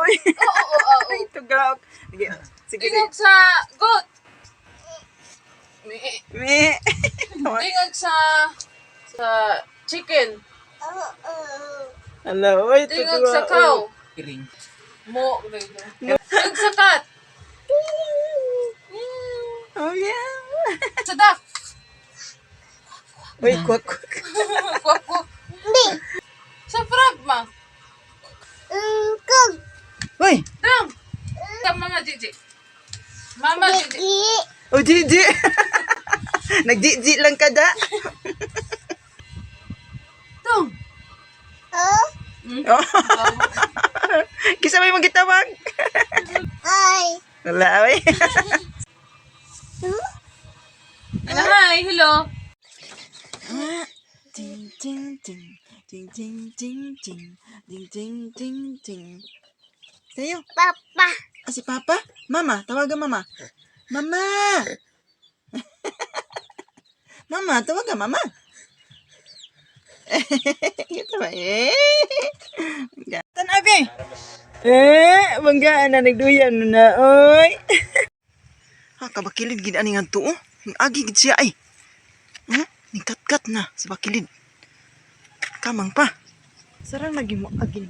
Oy. Oo. Ay, tugaok. Sige, sige, sige. Tingog sa goat. Me. Me. Tingog sa chicken. Ala, oy, Tingog sa cow. Iring. Mo. Tingog sa cat. Oh, yeah. Sa duck. Uy, kwak, kwak. Kwak, kwak. Sa frog ma. Uy! Dam. Sa Mama Gigi. Mama Gigi. Oh, Gigi! Nag-Gigi lang ka da. Dam. Oh. Kisa may magitawag. Wala, oy. Ano, hi, hello. Ting, ting, ting. Ting, ting, ting, ting. Ting, ting, ting, ting. Sa'yo. Papa. Ah, si Papa? Mama, tawagan Mama. Mama! Mama, tawagan Mama. Ito ba? Eh! Tan abi. Eh, banggaan na nagduyan na oy. Ha, kabakilid gid ani ngadto oh. Agi gid siya ay. Ha? Ningkatkat na sa bakilid. Kamang pa. Sarang lagi mo agin.